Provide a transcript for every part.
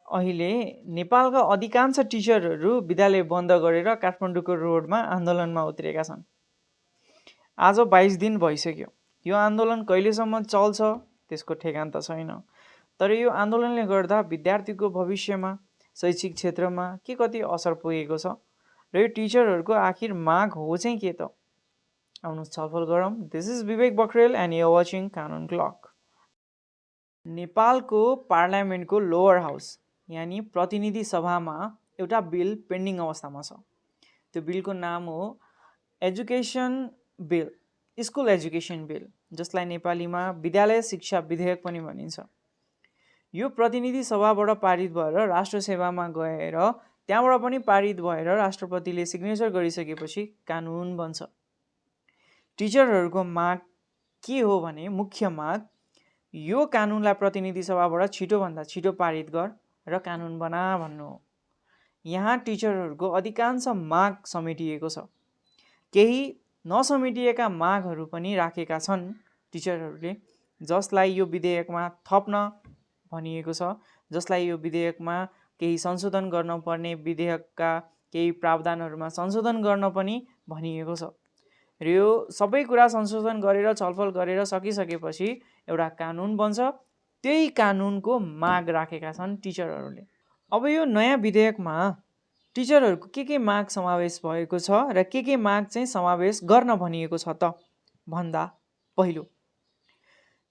अहिले नेपालका अधिकांश टिचरहरू विद्यालय बन्द गरेर काठमाडौँको रोडमा आन्दोलनमा उत्रेका छन्। आज 22 दिन भइसक्यो। यो आन्दोलन कहिलेसम्म चल्छ त्यसको ठेगान त छैन। तर यो आन्दोलनले गर्दा विद्यार्थीको भविष्यमा, शैक्षिक क्षेत्रमा के कति असर पुगेको छ र यो टिचरहरूको आखिर माग हो चाहिँ के त? आउनुहोस् छलफल गरौँ। This is Vivek Bakhrel and you are watching Kanun clock. नेपालको पार्लियामेन्टको लोवर हाउस यानी प्रतिनिधि सभामा एउटा बिल पेन्डिङ अवस्थामा छ। त्यो बिलको नाम हो education bill, school education bill, जसलाई नेपालीमा विद्यालय शिक्षा विधेयक पनि भनिन्छ। यो प्रतिनिधि सभाबाट पारित भएर राष्ट्र सेवामा गएर त्यहाँबाट पनि पारित भएर राष्ट्रपतिले सिग्नेचर गरिसकेपछि कानुन बन्छ। टिचरहरूको माग के हो भने मुख्य माग यो कानुनलाई प्रतिनिधि सभाबाट छिटोभन्दा छिटो पारित गर र कानुन बना भन्नु हो। यहाँ टिचरहरूको अधिकांश माग समेटिएको छ। केही नसमेटिएका मागहरू पनि राखेका छन् टिचरहरूले, जसलाई यो विधेयकमा थप्न भनिएको छ, जसलाई यो विधेयकमा केही संशोधन गर्न पर्ने विधेयकका केही प्रावधानहरूमा संशोधन गर्न पनि भनिएको छ। र यो सबै कुरा संशोधन गरेर छलफल गरेर सकिसकेपछि एउटा कानुन बन्छ। त्यही कानुनको माग राखेका छन् टिचरहरूले। अब यो नयाँ विधेयकमा टिचरहरूको के माग समावेश भएको छ र के माग चाहिँ समावेश गर्न भनिएको छ त भन्दा पहिलो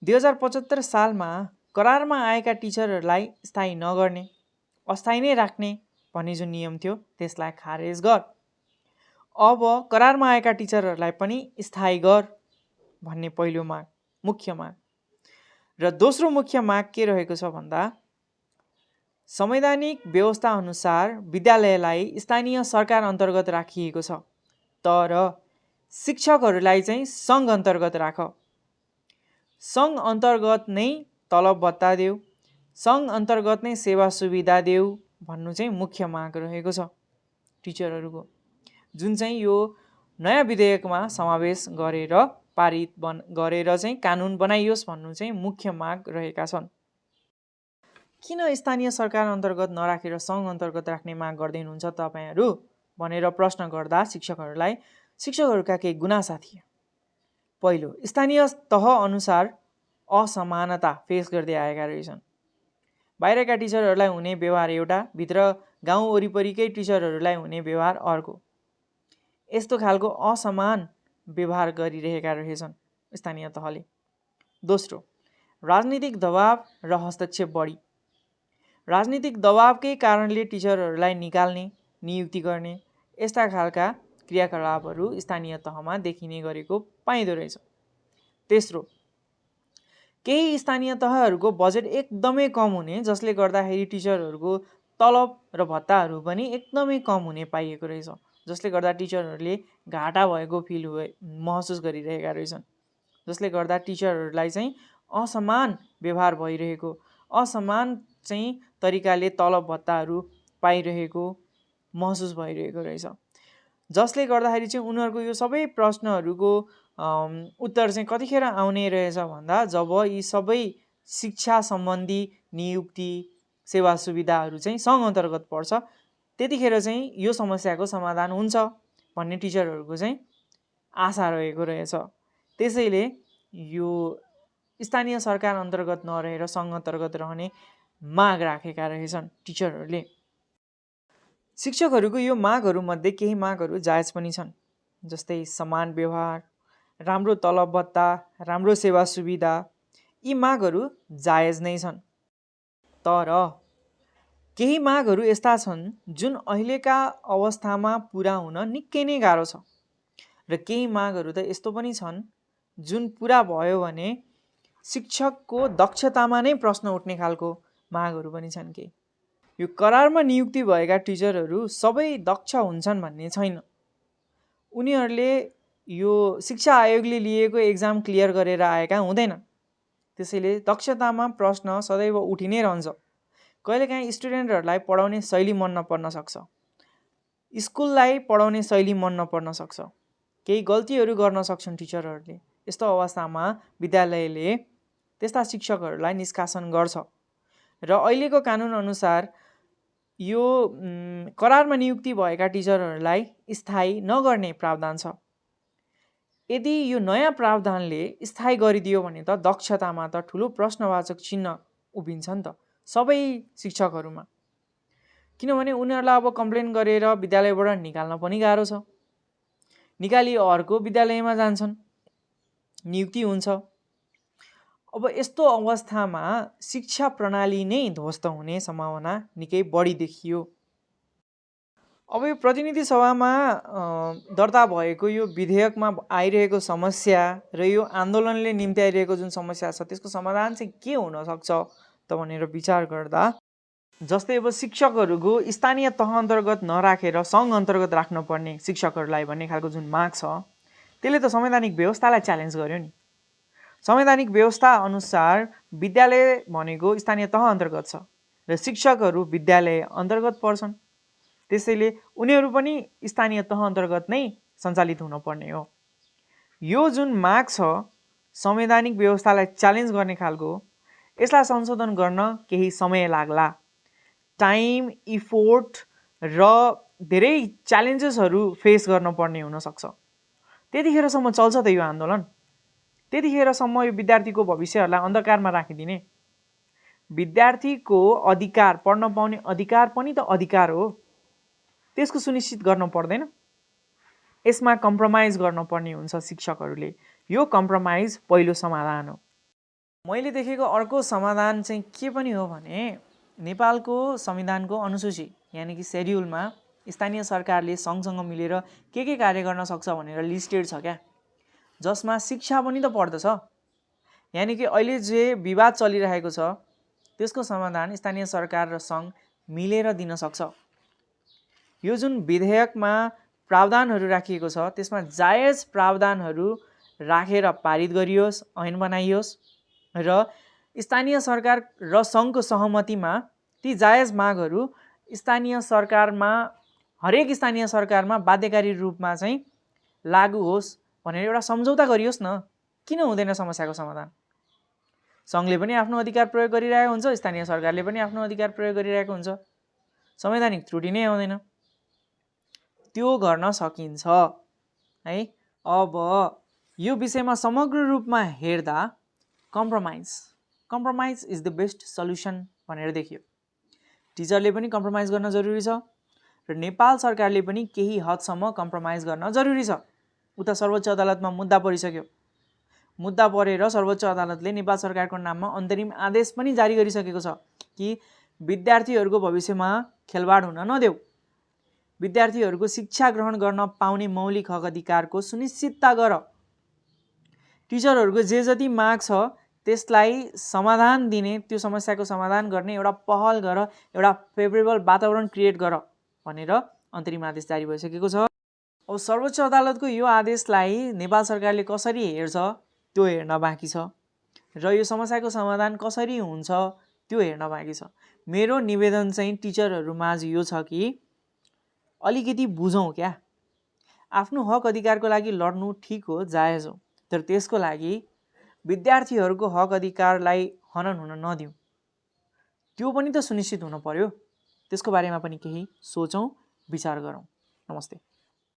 2075 सालमा करारमा आएका टिचरहरूलाई स्थायी नगर्ने, अस्थायी नै राख्ने भन्ने जुन नियम थियो त्यसलाई खारेज गर। अब करारमा आएका टिचरहरूलाई पनि स्थायी गर भन्ने पहिलो माग, मुख्य माग। र दोस्रो मुख्य माग के रहेको छ भन्दा संवैधानिक व्यवस्था अनुसार विद्यालयलाई स्थानीय सरकार अन्तर्गत राखिएको छ, तर शिक्षकहरूलाई चाहिँ सङ्घ अन्तर्गत राख। सङ्घ अन्तर्गत नै तलब भत्ता देऊ, सङ्घ अन्तर्गत नै सेवा सुविधा देऊ भन्नु चाहिँ मुख्य माग रहेको छ टिचरहरूको, जुन चाहिँ यो नयाँ विधेयकमा समावेश गरेर पारित गरेर चाहिँ कानुन बनाइयोस् भन्नु चाहिँ मुख्य माग रहेका छन्। किन स्थानीय सरकार अन्तर्गत नराखेर सङ्घ अन्तर्गत राख्ने माग गर्दै हुनुहुन्छ तपाईँहरू भनेर प्रश्न गर्दा शिक्षकहरूका केही गुनासा थिए। पहिलो, स्थानीय तह अनुसार असमानता फेस गर्दै आएका रहेछन्। बाहिरका टिचरहरूलाई हुने व्यवहार एउटा, भित्र गाउँ वरिपरिकै टिचरहरूलाई हुने व्यवहार अर्को। यस्तो खालको असमान व्यवहार गरिरहेका रहेछन् स्थानीय तहले। दोस्रो, राजनीतिक दबाव र हस्तक्षेप बढी। राजनीतिक दबावकै कारणले टिचरहरूलाई निकाल्ने, नियुक्ति गर्ने यस्ता खालका क्रियाकलापहरू स्थानीय तहमा देखिने गरेको पाइँदो रहेछ। तेस्रो, केही स्थानीय तहहरूको बजेट एकदमै कम हुने, जसले गर्दाखेरि टिचरहरूको तलब र भत्ताहरू पनि एकदमै कम हुने पाइएको रहेछ, जसले गर्दा टिचरहरूले घाटा भएको महसुस गरिरहेका रहेछन्, जसले गर्दा टिचरहरूलाई चाहिँ असमान व्यवहार भइरहेको, असमान चाहिँ तरिकाले तलब भत्ताहरू पाइरहेको महसुस भइरहेको रहेछ, जसले गर्दाखेरि चाहिँ उनीहरूको यो सबै प्रश्नहरूको उत्तर चाहिँ कतिखेर आउने रहेछ भन्दा जब यी सबै शिक्षा सम्बन्धी नियुक्ति सेवा सुविधाहरू चाहिँ सङ्घ अन्तर्गत पर्छ, त्यतिखेर चाहिँ यो समस्याको समाधान हुन्छ भन्ने टिचरहरूको चाहिँ आशा रहेको रहेछ। त्यसैले यो स्थानीय सरकार अन्तर्गत नरहेर सङ्घ अन्तर्गत रहने माग राखेका रहेछन् टिचरहरूले। शिक्षकहरूको यो मागहरूमध्ये केही मागहरू जायज पनि छन्, जस्तै समान व्यवहार, राम्रो तलब भत्ता, राम्रो सेवा सुविधा, यी मागहरू जायज नै छन्। तर केही मागहरू यस्ता छन् जुन अहिलेका अवस्थामा पुरा हुन निकै नै गाह्रो छ, र केही मागहरू त यस्तो पनि छन् जुन पुरा भयो भने शिक्षकको दक्षतामा नै प्रश्न उठ्ने खालको मागहरू पनि छन्। केही यो करारमा नियुक्ति भएका टिचरहरू सबै दक्ष हुन्छन् भन्ने छैन। उनीहरूले यो शिक्षा आयोगले लिएको एक्जाम क्लियर गरेर आएका हुँदैन। त्यसैले दक्षतामा प्रश्न सदैव उठि नै रहन्छ। कहिलेकाहीँ स्टुडेन्टहरूलाई पढाउने शैली मन नपर्न सक्छ, स्कुललाई पढाउने शैली मन नपर्न सक्छ, केही गल्तीहरू गर्न सक्छन् टिचरहरूले। यस्तो अवस्थामा विद्यालयले त्यस्ता शिक्षकहरूलाई निष्कासन गर्छ र अहिलेको कानुन अनुसार यो करारमा नियुक्ति भएका टिचरहरूलाई स्थायी नगर्ने प्रावधान छ। यदि यो नयाँ प्रावधानले स्थायी गरिदियो भने त दक्षतामा त ठुलो प्रश्नवाचक चिन्ह उभिन्छ नि त सबै शिक्षकहरूमा। किनभने उनीहरूलाई अब कम्प्लेन गरेर विद्यालयबाट निकाल्न पनि गाह्रो छ। निकाली अर्को विद्यालयमा जान्छन्, नियुक्ति हुन्छ। अब यस्तो अवस्थामा शिक्षा प्रणाली नै ध्वस्त हुने सम्भावना निकै बढी देखियो। अब यो प्रतिनिधि सभामा दर्ता भएको यो विधेयकमा आइरहेको समस्या र यो आन्दोलनले निम्त्याइरहेको जुन समस्या छ त्यसको समाधान चाहिँ के हुन सक्छ त भनेर विचार गर्दा, जस्तै अब शिक्षकहरूको स्थानीय तह अन्तर्गत नराखेर सङ्घ अन्तर्गत राख्नुपर्ने शिक्षकहरूलाई भन्ने खालको जुन माग छ त्यसले त संवैधानिक व्यवस्थालाई च्यालेन्ज गर्यो नि। संवैधानिक व्यवस्था अनुसार विद्यालय भनेको स्थानीय तह अन्तर्गत छ र शिक्षकहरू विद्यालय अन्तर्गत पर्छन्। त्यसैले उनीहरू पनि स्थानीय तह अन्तर्गत नै सञ्चालित हुनुपर्ने हो। यो जुन माग छ संवैधानिक व्यवस्थालाई च्यालेन्ज गर्ने खालको, यसलाई संशोधन गर्न केही समय लाग्ला। टाइम, इफोर्ट र धेरै च्यालेन्जेसहरू फेस गर्नुपर्ने हुनसक्छ। त्यतिखेरसम्म चल्छ त यो आन्दोलन? त्यतिखेरसम्म यो विद्यार्थीको भविष्यहरूलाई अन्धकारमा राखिदिने? विद्यार्थीको अधिकार, पढ्न पाउने अधिकार पनि त अधिकार हो, त्यसको सुनिश्चित गर्न पर्दैन? यसमा कम्प्रोमाइज गर्नुपर्ने हुन्छ शिक्षकहरूले। यो कम्प्रोमाइज पहिलो समाधान हो। मैले देखेको अर्को समाधान चाहिँ के पनि हो भने नेपालको संविधानको अनुसूची यानि कि सेड्युलमा स्थानीय सरकारले सङ्घसँग मिलेर के कार्य गर्न सक्छ भनेर लिस्टेड छ क्या, जसमा शिक्षा पनि त पर्दछ। यानि कि अहिले जे विवाद चलिरहेको छ त्यसको समाधान स्थानीय सरकार र सङ्घ मिलेर दिन सक्छ। यो जुन विधेयकमा प्रावधानहरू राखिएको छ त्यसमा जायज प्रावधानहरू राखेर पारित गरियोस्, ऐन बनाइयोस् र स्थानीय सरकार र सङ्घको सहमतिमा ती जायज मागहरू स्थानीय सरकारमा, हरेक स्थानीय सरकारमा बाध्यकारी रूपमा चाहिँ लागू होस् भनेर एउटा सम्झौता गरियोस् न। किन हुँदैन समस्याको समाधान? सङ्घले पनि आफ्नो अधिकार प्रयोग गरिरहेको हुन्छ, स्थानीय सरकारले पनि आफ्नो अधिकार प्रयोग गरिरहेको हुन्छ, संवैधानिक त्रुटि नै आउँदैन। त्यो गर्न सकिन्छ है। अब यो विषयमा समग्र रूपमा हेर्दा compromise is the best solution भनेर देखियो। टिचरले पनि कम्प्रोमाइज गर्न जरुरी छ र नेपाल सरकारले पनि केही हदसम्म कम्प्रोमाइज गर्न जरुरी छ। उता सर्वोच्च अदालतमा मुद्दा परिसक्यो। मुद्दा परेर सर्वोच्च अदालतले नेपाल सरकारको नाममा अन्तरिम आदेश पनि जारी गरिसकेको छ कि विद्यार्थीहरूको भविष्यमा खेलवाड हुन नदेऊ, विद्यार्थीहरूको शिक्षा ग्रहण गर्न पाउने मौलिक हक अधिकारको सुनिश्चितता गर, टिचरहरूको जे जति माग छ त्यसलाई समाधान दिने, त्यो समस्याको समाधान गर्ने एउटा पहल गर, एउटा फेभरेबल वातावरण क्रिएट गर भनेर अन्तरिम आदेश जारी भइसकेको छ। अब सर्वोच्च अदालतको यो आदेशलाई नेपाल सरकारले कसरी हेर्छ त्यो हेर्न बाँकी छ र यो समस्याको समाधान कसरी हुन्छ त्यो हेर्न बाँकी छ। मेरो निवेदन चाहिँ टिचरहरूमाझ यो छ कि अलिकति बुझौँ क्या। आफ्नो हक अधिकारको लागि लड्नु ठिक हो, जायज हो, तर त्यसको लागि विद्यार्थीहरूको हक अधिकारलाई हनन हुन नदिउँ, त्यो पनि त सुनिश्चित हुन पर्यो। त्यसको बारेमा पनि केही सोचौँ, विचार गरौँ। नमस्ते।